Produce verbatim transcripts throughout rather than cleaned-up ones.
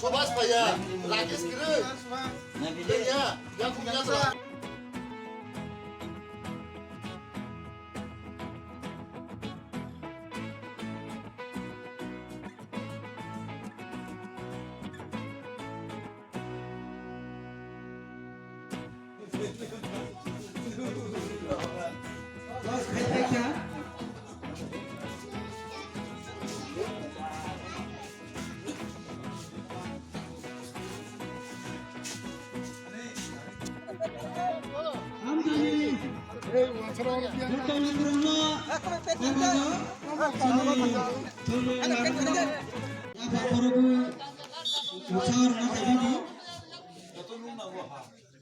Subhas bhaiya, Rakesh Giru, bhaiya, Yakub Yatra.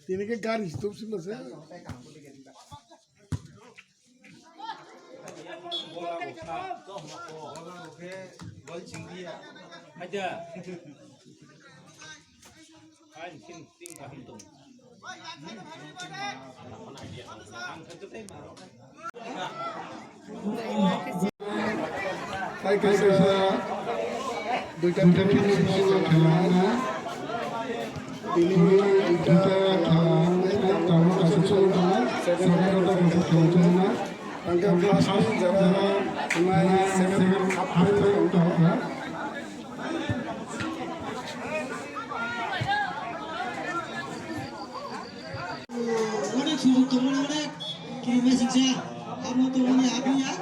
Tini ke gari hidup sih mas ya. Hai kaisa duita team ni bisingo khela wngna. Tini duita khela wngna, tabuk kaisa chwng tongo. Second quarter kaisa khela wngna. Ang khe first jara wngna second half wngtong kha. Onek sujug tongmani onek kiri mesing sa. Amo tongmani abiya.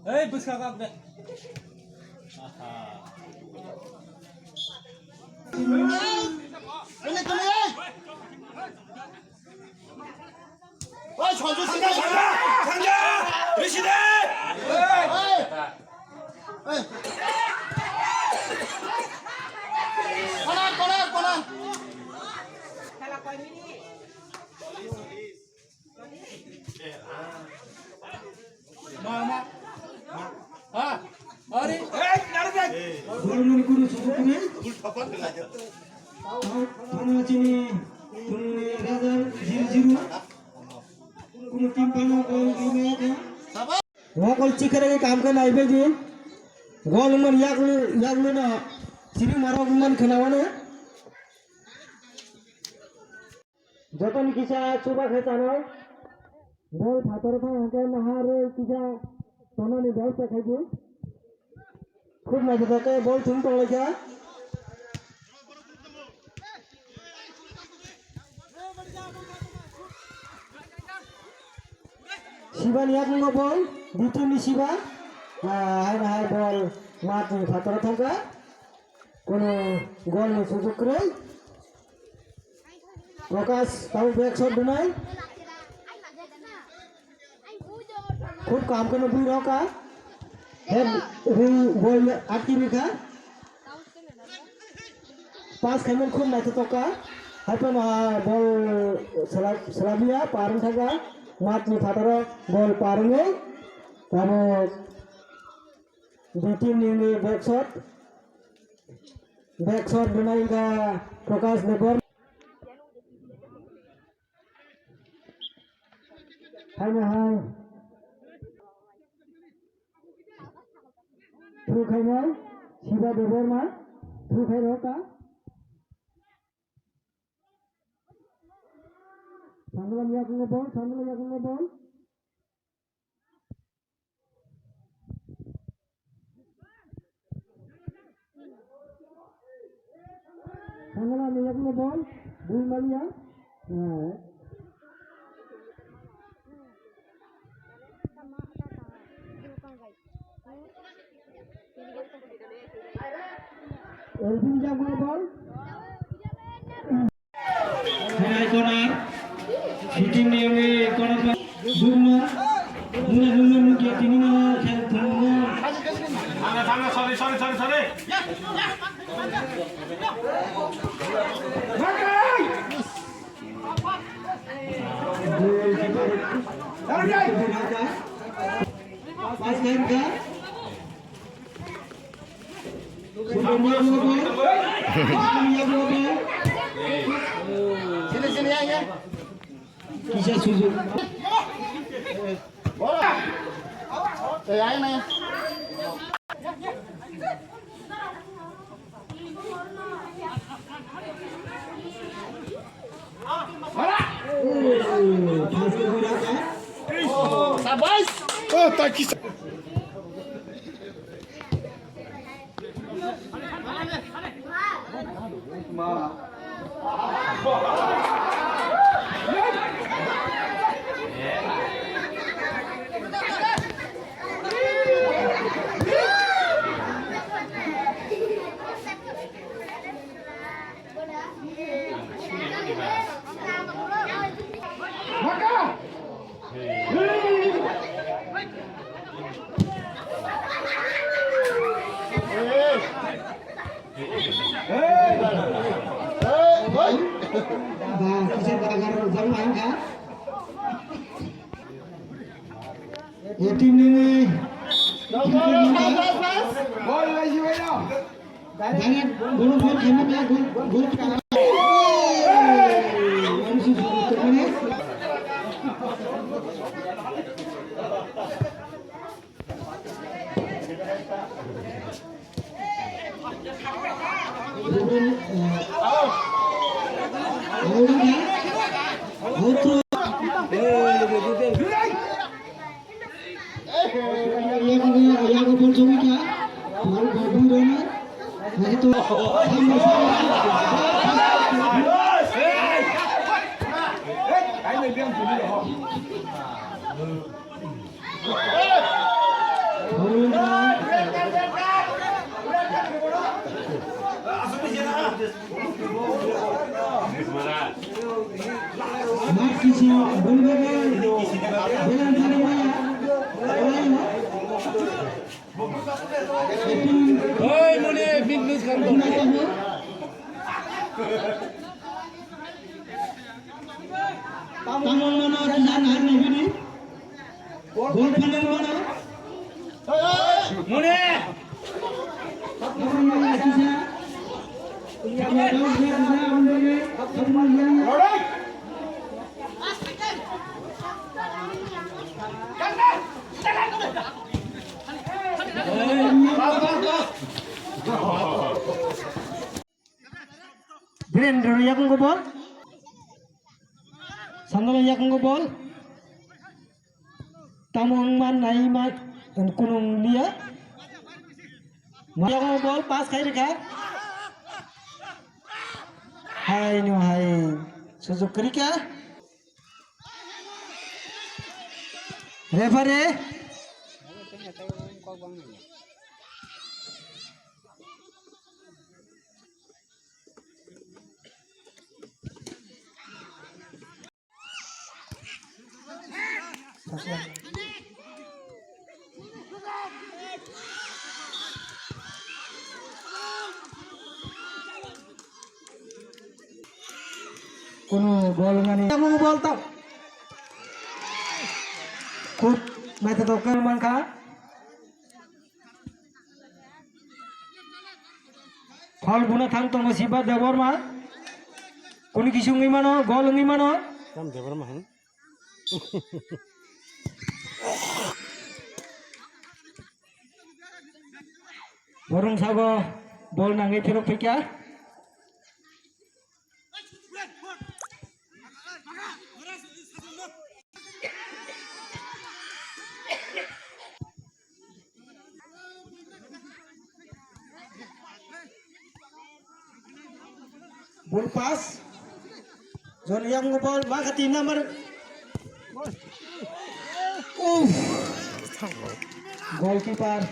Hei, bwskang ang de. Onek tongmani, hei. Oi, Sanju sini. Sanja! Sanja! Riside! Oi! Oi! Kona, kona, kona! Mama. Ha? Ari? Hey, narik, narik. Guru mani guru suku kuni. Thana chini, thani raja zero zero. Kunu team pano kau kau ya kan? Wokol chikere ke kam ke nai be din. Gol man yak lu, yak lu na. Siri maro man khana wane. Joton kisa chuba khe chano. Bol phator thang hwnkhe nahar rwi kisa tonani bebostha khai di. Khub naithotok khe bol thum tonglaikha. Sibani yakung bol, D T ni siba. Ah, hai hai bol matni phataro thangkha. Kono gol ni sujug kwrwi. Prakash, tamo back shot dunai. Khub kaham khe nw bui rw kha. Head ring bol atki rw kha. Pass khaimani khub naithotok kha. Hai phano, ah, bol sela-, selamiya, par wng thangkha. Matni phataro bol par wngwi. Tamo D T ni back shot. Back shot dunai wngkha Prakash Debbarma. Hai na hai. Throw khainai Shiba Debbarma. Throw khairokha. Sangla yakung bol, sangla yakung bol. Sangla ni yakung bol, bui mania. Elvin yakung bol. Hai corner. Shooting ni wngwi corner ba. Bumno. Mula bumno nukya tini no khel thangno. Thangna, thangna, sorry, sorry, sorry, sorry. Pass khaikha. Sini, sini, ya, ya. Kisa sujuk. Eh, ayo, ayo. Sabas. Oh, tak kisa. Ba, kisa bagar jang main ka. Yatim nini. Bol lagi, bol. Direct gol, gol, gol, gol, gol. Oi, mune, big news kan to. Tamang mana, kisan hai nabi ni. Gol phanan mana. Mune. Biren rw yakung ko bol. Sandal yakung ko bol. Tamo wngma naima kunung liya. Mayung bol pass khai rikha. Hai no hai. Sujuk krika. Referee. Kunu bol nani. Kamu bol tau. Kut mai to dokar mangka. Foul buna thang tongo Siba Debbarma. Kuni kisung wngwi mano, gol wngwi mano. Tam Debbarma han. Borong sago bol nangwi phirok phaikha. Bol pass. Jon yang bol, maka tin number. Uff. Goalkeeper.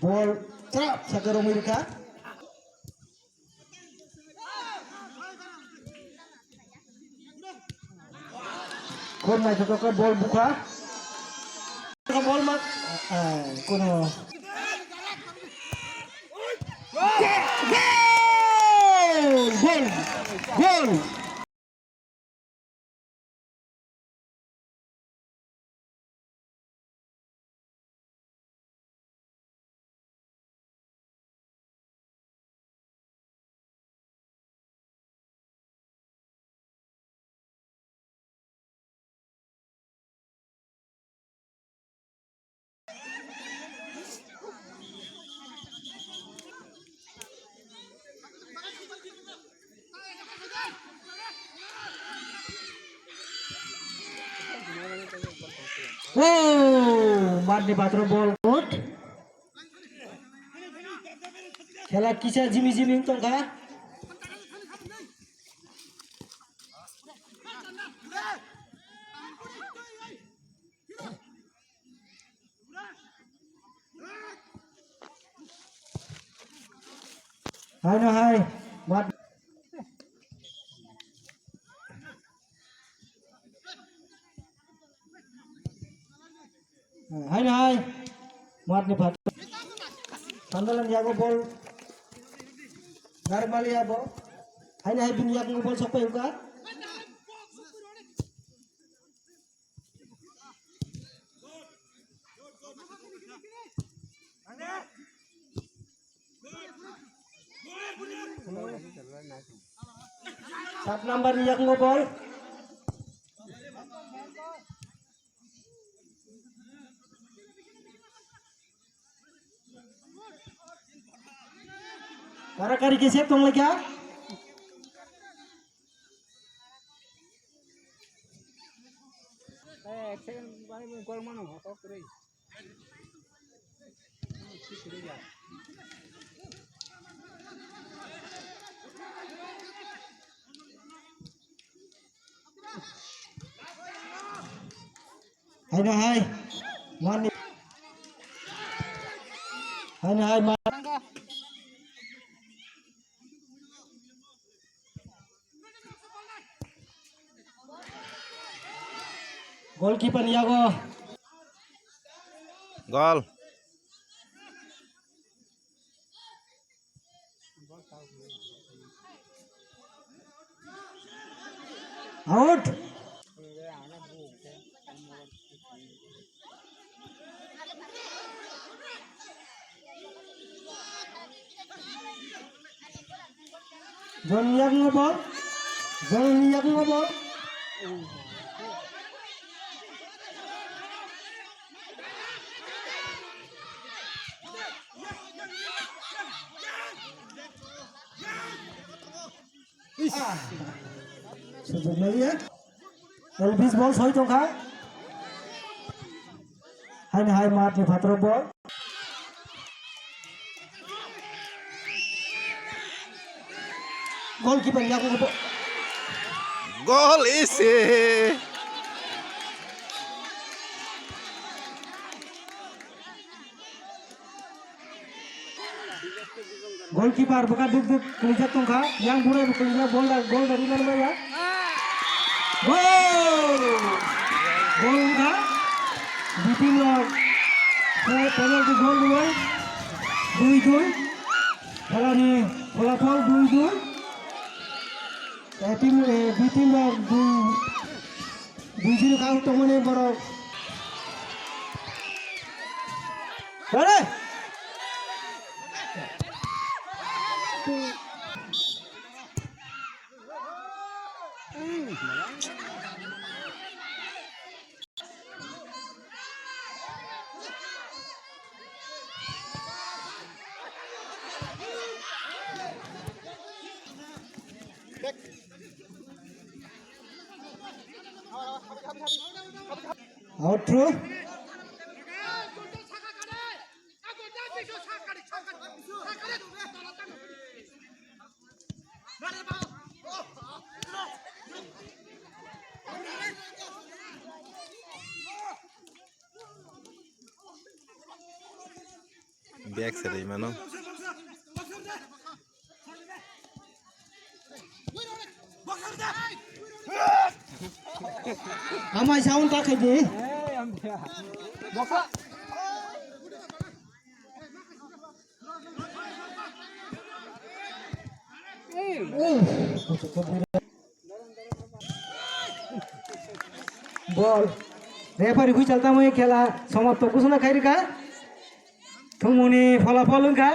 Bol trap saka romwi rikha. Khornai thokha bol bukha. Bol ma, eh, kono. Gol! Gol! Gol! Oh, matni patro ball out. Khela kisa jimi jimi wng tongkha. Haino hai, mat. Haino hai, matni phat. Sandalan yago bol. Garmali yabo. Haino hai bini yago bol sokpai uka. Sat number ni yakung bol. Kara kari ke sep tong lagi ya. Eh, ek second, bhai, mui gol mano, hot, hot, re. Haino hai. Mani. Haino hai, man. Goalkeeper ni yago. Gol. Out. Jon yak ngo bol. Jon yak ngo bol. Sujukmaliya. Elvis bol soi tongkha. Haini hai matni phatro bol. Goalkeeper yago bo. Gol isi. Goalkeeper bwkha duk duk kwnijak tongkha, yang burai bo kwnijak, bol da, gol da rwmani maya. Gol! Gol wngkha. B team rok penalty gol rwui dui dui. Khelani pholapol dui dui. Eh, team, eh, B team rok dui. Bijili kang tongmani borok. Dale. Out throw. Bag se rwi mano. Amai sound ta khai di. Bol. Referee whistle tamwi khela somapto ghosona khairikha. Thumuni pholapol wngkha.